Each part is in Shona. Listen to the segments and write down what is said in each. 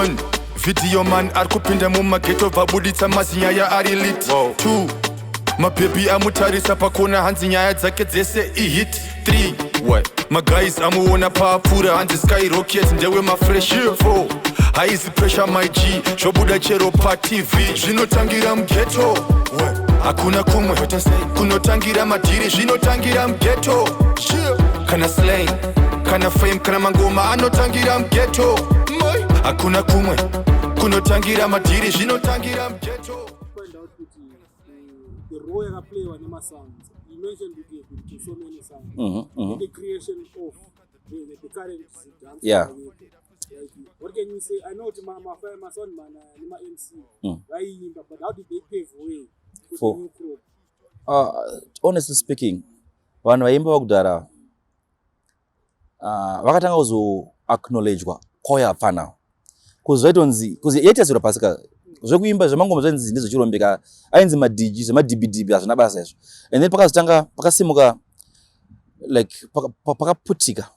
One video man ari kupinda mumageto, vabuditsa mazinyaya ari lit. Two, mabhebhi amutarisa pakona, hanzi nyaya dzake dzese ihit. 3, what, maguys amuona paapfuura, hanzi skyrocket, ndewe mafresh. 4, haizi pressure, my G, zvobuda chero paTV. Zvinotangira mugeto, hakuna kumwe kunotangira madhiri, zvinotangira mugeto. Kana slang, kana fame, kana mangoma anotangira mugeto, hakuna kumwe kunotangira madhiri, zvinotangira mugeto. Find out kuti the role yakaplaywa nemasounds. You mentioned that you've been to so many sounds in the creation of the current dance. Like, what can you say? I know kuti masound man nema-MC vaiimba, but how did they pave way for the new crop? Honestly speaking, vanhu vaimba vakudhara vakatanga kuzoacknowledgwa kwauya hapfana, kuzi zvaitonzi kuzi yaitarisirwa pasi ka. Zvekuimba zvemangoma zvainzi ndezvechirombeka, ainzi madhiji, zvemadhibhidhibhi, hazvina basa izvo. And then pakazotanga pakasimuka, like pakaputika,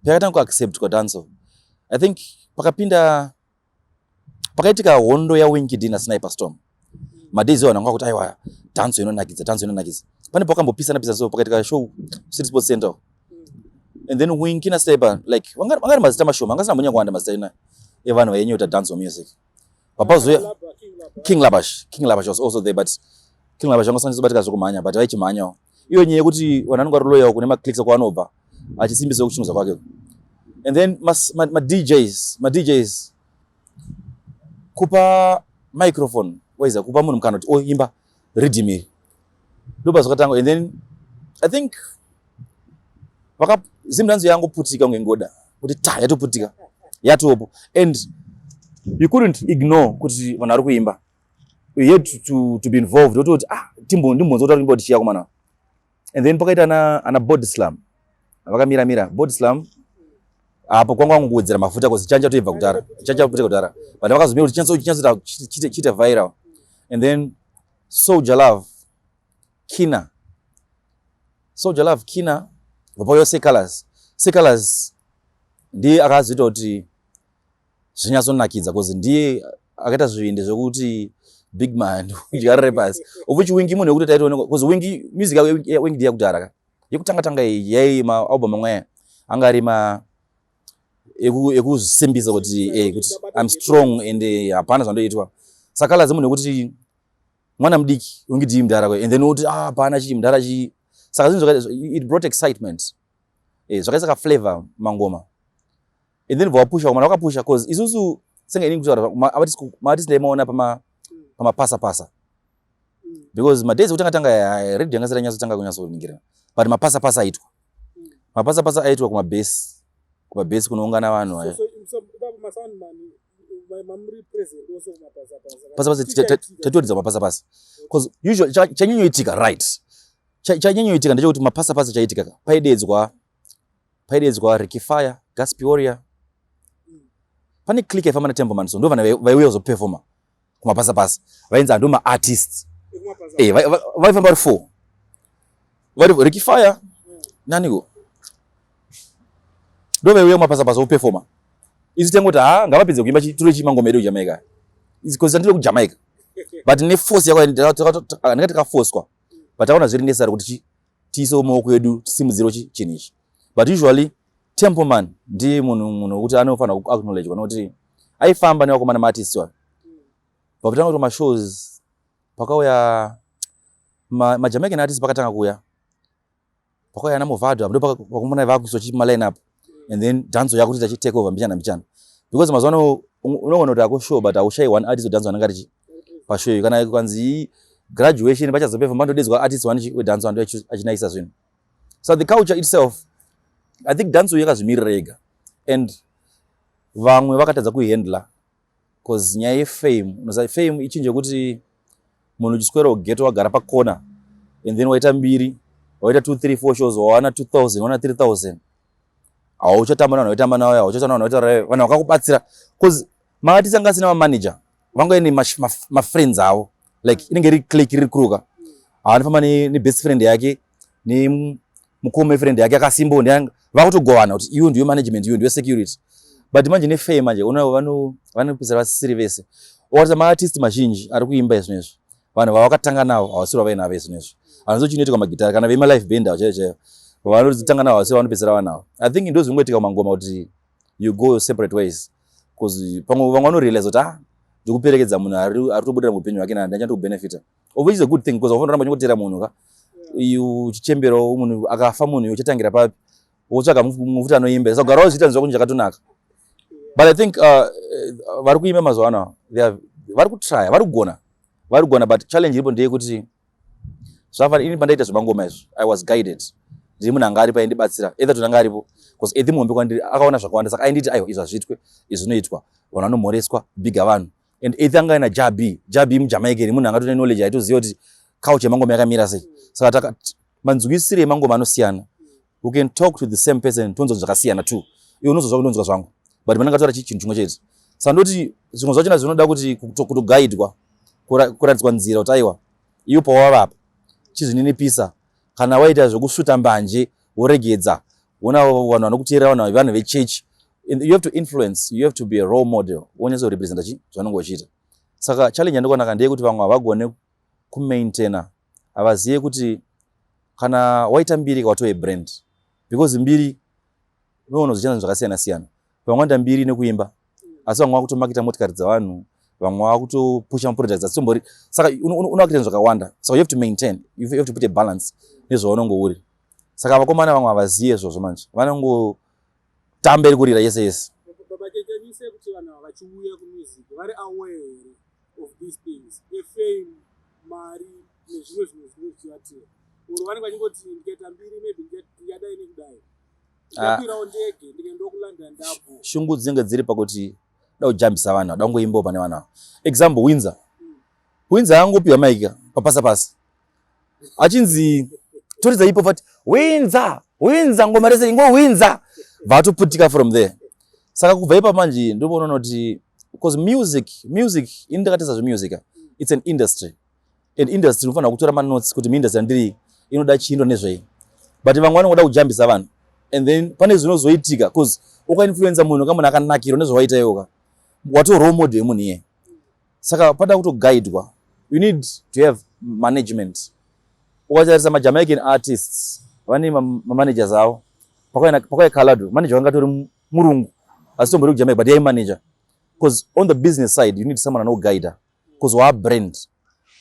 pakatanga kuacceptwa dancehall, I think pakapinda, pakaitika hondo yaWinky D naSniper Storm. Madays iwo vanhu vanga kuti, "Aiwa, dancehall inonakidza, dancehall inonakidza." Pane pakambopisana pisa, so pakaitika show City Sports Center, and then Winky naSniper, like vanga vari mazita mashoma, anga asina kuwanda mazita ina evanhu vainyota dancehall music. Papazoya Laba, King Laba. King Labash, King Labash was also there, but King Labash vanga batika zvekumhanya, but vaichimhanyawo. Iyo nyaya yekuti vanhu vanonga vari loyal kune maclicks kwavanobva, achisimbisa kuchunguza kwake. And then ma DJs kupa microphone, waiza kupa munhu mukana kuti oimba riddim iri, ndobva zvakatanga. And then I think vaka Zimdancehall yangoputika kunge ngoda kuti ta yatoputika, yatopo, and you couldn't ignore kuti vanhu vari kuimba. You had to be involved, wototi, "Ah, ndimbonzwa kuti ari kuimba kuti chiya komana." And then pakaita ana Body Slam, vakamira mira Body Slam apo, kwanga wanguwedzera mafuta, cause chanja toibva kudhara, chanja putika kudhara, but vakazomira kuti chinyatsoita chiite viral. And then Soul Jah Love, Kina, Soul Jah Love, Kina, vapauya Seh Calaz. Seh Calaz ndiye akazoita kuti zvinyatsonakidza, cause ndiye akaita zvivindi zvekuti, "Big man, udyarire pasi," of which Winky munhu wekuti taitoonekwa, cause Winky, music yaWinky ndeyakudhara ka, yekutanga tanga iyi, yai maalbum amwe aya anga ari ma ekuzvisimbisa kuti I'm strong and hapana zvandoitwa. Saka Calaz munhu wekuti mwana mudiki, Winky D mudhara, and then woti, "Ah, hapana chii, mudhara chii." Saka zvinhu it brought excitement, zvakaisa kaflavor mangoma. And then vawapusha mwana, vakapusha, cause isusu senge inini kutaura maartist ndaimaona pamapasa pasa, because madays ekutanga tanga radio yanga isati yanyatsotanga kunyatsoningira, but mapasa pasa aitwa, mapasa pasa aitwa kumabhesi, kumabhesi kunoungana vanhu aya. So ipapo masoundman mamuri present also kumapasa-pasa? Pasa pasa tatoridza mapasa pasa, cause usually chanyanyoitika, right, chanyanyoitika ndechekuti mapasa pasa chaitika ka, paidedzwa Ricky Fire, Guspy Warrior. Pane clique yaifamba naTemple Man, so ndo vanhu vaiuya kuzoperforma kumapasa pasa, vainzi ando maartists. Ekumapasa. Vaifamba vari four, vari Ricky Fire naniko, ndo vaiuya kumapasa pasa kuperforma. Isu tangoti, "Ha, ngavapedze kuimba, tore chimangoma edu kuJamaica," because tandiri kuJamaica, but neforce yako ndinga takafoswa, but taona zviri necessary kuti tiisewo maoko edu, tisimudzirewo chinhu ichi. But usually Temple Man ndiye munhu wekuti anofanira kuacknowledgwa, nokuti aifamba nevakomana maartists wa pakutanga kuita mashows. Pakauya maJamaican artists, pakatanga kuuya, pakauya ana Movado, ndo vakomana vakuiswa chi maline up, and then dancehall yakutoita chi take over mbichana mbichana, because mazuva ano unoona kuti ako show, but haushayi one artist wedancehall anenge ari pashow iyo. Kana kwanzi graduation, vachazoperforma, pandodedzwa artist one wedancehall ando achinaisa zvinhu. So the culture itself, I think dancehall yakazvimirira yega, and vamwe vakatadza kuihandla, cause nyaya yefame, unoziva fame ichinje yekuti munhu uchiswera kugeto, wagara pakona, and then waita mbiri, waita 2 3 4 shows, wawana 2000, wawana 3000, hauchatamba navanhu vaitamba navo, hauchatamba navanhu vaitaura, vanhu vakakubatsira, cause maartist anga asina mamanager, vanga ine mafriends avo, like inenge iri clique, riri kuruka, haanofamba nebest friend yake, nemukoma wefriend yake akasimba, vakutogovana kuti iwe ndiwe management, iwe ndiwe security. But manje nefame manje vanopedzisira vasisiri vese. Ukatarisa maartist mazhinji ari kuimba izvinezvi, vanhu vavakatanga navo havasiri vavainavo izvinezvi. Hanzi chinoitika magitari kana vemalive band avo chaivo chaivo vanotanga navo havasiri vanopedzisira vanavo. I think ndo zvingoitika kumangoma kuti you go separate ways, because pamwe vamwe vanorealize kuti, ah, ndikuperekedza munhu ari kutobudira muupenyu hwake, nandichandikubenefita, of which is a good thing, because ufanira kuramba uchingotera munhu ka, uchichemberawo. Munhu akafa, munhu uchatangira papi? Wotsvaga mufuti anoimba. Saka kugara wazviita zvako chakatonaka. But I think vari kuimba mazuva ano, vari kutrya, vari kugona, vari kugona, but challenge iripo ndeyekuti zvafana ini pandaita zvemangoma izvi, I was guided. Ndiri munhu anga aripo aindibatsira, either anga aripo, because Ethi muhombe kwandiri, akaona zvakawanda, saka ainditi, "Aiwa, izvi hazviitwe, izvi zvinoitwa, vanhu vanomhoreswa, bhiga vanhu." And Ethi anga aina Jabi, Jabi muJamaica, munhu anga tone knowledge, aitoziva kuti culture yemangoma yakamira sei. Saka manzwisiro emangoma anosiyana. We can talk to the same person, tonzwa zvakasiyana too. Iwe unozwa zvako, ndonzwa zvangu, but vanenge taura chinhu chimwe chete. Saka ndoti zvimwe zvachona zvinoda kuti kutoguidwa, kuratidzwa nzira kuti, aiwa, iwe pawavapa chizvininipisa. Kana waita zvekusvuta mbanje, woregedza. Ona vanhu vanokuteerera, vanhu vechechi. You have to influence, you have to be a role model, wonyatsorepresenta chi zvanonge uchiita. Saka challenge yandikuonaka ndeyekuti vamwe havagone kumaintaina, havazive kuti kana waita mbiri watove brand, because mbiri unoona zvichana zvakasiyana siyana. Vamwe vanoita mbiri nekuimba, asi vamwe vakutomaketa motikari dzavanhu, vamwe vakutopusha maproducts asitombori. Saka unoakita zvakawanda, saka you have to maintain, you have to put a balance nezvaunonge uri. Saka vakomana vamwe havazive izvozvo, manje vanongotamba iri kurira yese yese. Baba, can you say kuti vanhu ava vachiuya kumusic vari aware here of these things, efame, mari nezvimwe zvinhu zvinenge zvichivatira, or vanenge vachingoti, "Ndikaita mbiri, maybe ndingadai nekudai, ndikakwirawo ndege, ndikaendawo kuLondon, ndabvo"? Shungu dzinenge dziri pakuti da kujambisa vanhu, da kungoimbawo pane vanhu ava. Example, Windsor. Windsor angopiwa mic papasa pasi, achinzi, "Toridza ipo." Fati, "Windsor, Windsor," ngoma rese ingo Windsor, vatoputika from there. Saka kubva ipa manje ndoponoona kuti, because music, ini ndakatesa zvemusic, it's an industry, and industry unofanira kutora manotes kuti muindustry andiri inoda chindo nezvei. But vamwe vanongoda kujambisa vanhu, and then pane zvinozoitika, because ukainfluenza munhu kamunhu akanakirwa nezvawaita iwoka, wato role model yemunhu iye. Saka pada kutoguidwa, you need to have management. Ukatarisa maJamaican artists, vane mamanagers avo. Pakauya Calado, manager wanga atori murungu, asi tombori kuJamaica, but yai manager, because on the business side you need someone anoguida, because waa brand,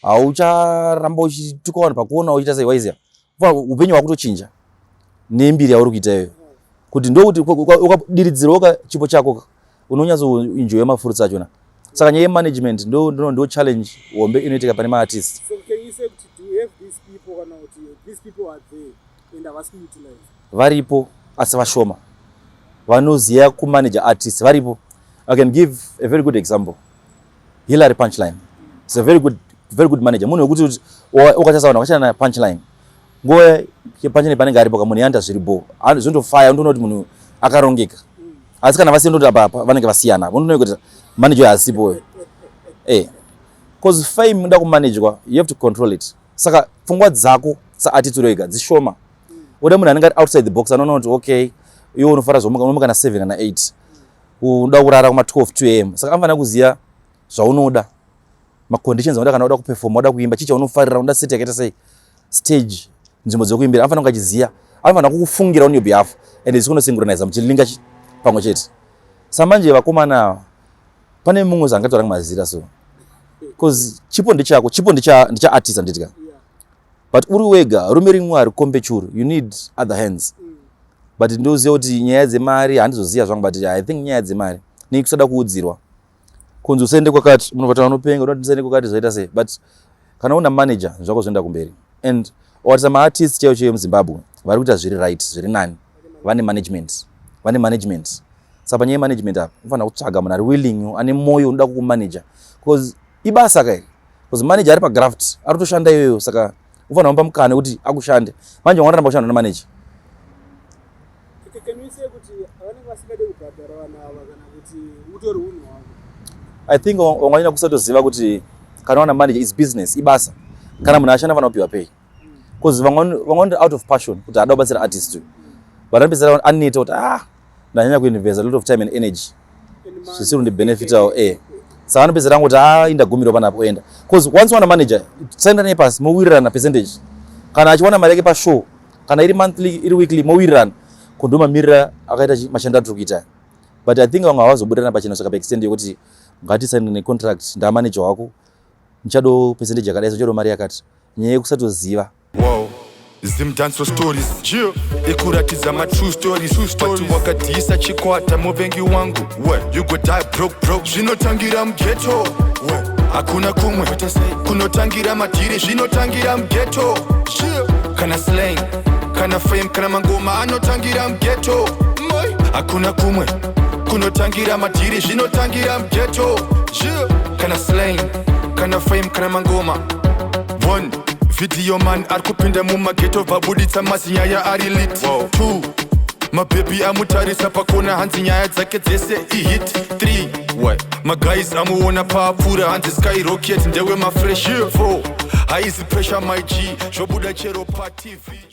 haucharamba uchituka vanhu pakuona uchiita sei. Waiziya, upenyu hwakutochinja nembiri yauri kuita iyoyo, kuti ndokuti ukadiridzirawo chipo chako, unonyatsoenjoya mafruits achona. Saka nyaya yemanagement ndo challenge hombe inoitika pane maartist. So can you say kuti do you have these people, kana kuti these people are there and havasi kuutilize? Varipo, asi vashoma vanoziva kumanager artist. Varipo. I can give a very good example, Hillary Punchline is a very good, very good manager. Munhu wekuti kuti ukatarisa vanhu vakashanda na Punchline, nguva yePunchline panenge aripo kamunhu yanda zviri bo, zvindofaya, undoona kuti munhu akarongeka. Asi kana vasiya, ndoti apa vanenge vasiyana, unoona kuti manager haasipo. Because fame inoda kumanagwa, you have to control it. Saka pfungwa dzako saartist uri wega dzishoma. Uda munhu anenge ari outside the box, anoona kuti, okay, iwe unofara zvomuka, unomuka na 7 kana 8, unoda kurara kuma 12 2 a.m., saka anofanira kuziva zvaunoda, maconditions aunoda kana uda kuperforma, uda kuimba, chii chaunofarira, unoda set yakaita sei, stage, nzvimbo dzekuimbira. Anofanira kunge achiziva, anofanira kukufungira on your behalf, and isi kunosynchronize muchilinga pamwe chete. Samanje vakomana ava, pane mumwe zangataura mazira so, because chipo ndechako, chipo ndechaartist, handiti ka? But uri wega, rume rimwe harikombe churu, you need other hands. But ndoziva kuti nyaya dzemari handizoziva zvangu, but I think nyaya dzemari nekusada kuudzirwa kunzi usaende kwakati, munobata vanopenga, unoti ndisaende kwakati, zvaita sei. But kana una manager, zvako zvoenda kumberi. And ukatarisa maartist chaivo chaivo muZimbabwe vari kuita zviri right, zviri nani, vane management, vane management. Saka panyaya yemanagement apa, unofanira kutsvaga munhu ari willing, ane mwoyo unoda kukumanager, because ibasa kairi, because manager ari pagraft, ari kutoshanda iyoyo. Saka unofanira kumupa mukana wekuti akushande. Manje wangaramba kushanda namanager. Can we say kuti vanenge vasingade kubhadhara vanhu ava, kana kuti utori unhu hwavo? I think wanganyanya kusatoziva kuti kana wana manager is business, ibasa. Kana munhu ashanda, fanira kupiwa pay, because vamwe vanoita out of passion kuti ada kubatsira artist, but anopedzisira aneta kuti, ah, Ndanyanya kuinvest a lot of time and energy And money. zvisiri kundibenefitawo. Saka anopedzera angoti, "A, indagumirwa panapo," oenda, because once wana manager, saenda naye pasi, mowirirana percentage. Kana achiwana mari yake pashow, kana iri monthly, iri weekly, mowirirana kundomamirira akaita mashando atiri kuita. But I think vamwe havazobudirana pachena saka paextend yekuti ngatisaine necontract, ndamanager wako, ndichado percentage yakadai, so ndichado mari yakati, nyaya yekusatoziva. Wow. Zimdancehall stories ikuratidza matrue stories. But wakadhisa chikwata, muvengi wangu, you go die broke broke. Zvinotangira mughetto, hakuna kumwe kunotangira madhiri, zvinotangira mughetto. Kana slang, kana fame, kana mangoma anotangira mughetto, hakuna kumwe kunotangira madhiri, zvinotangira mughetto. Kana slang, kana fame, kana mangoma. One video man ari kupinda mumaghetto, vabuditsa mazinyaya ari lit. Two, mabhebhi amutarisa pakona, hanzi nyaya dzake dzese ihit. 3, maguys amuona paapfuura, hanzi skyrocket, ndewe mafresh. 4, haizi pressure, my G, zvobuda chero paTV.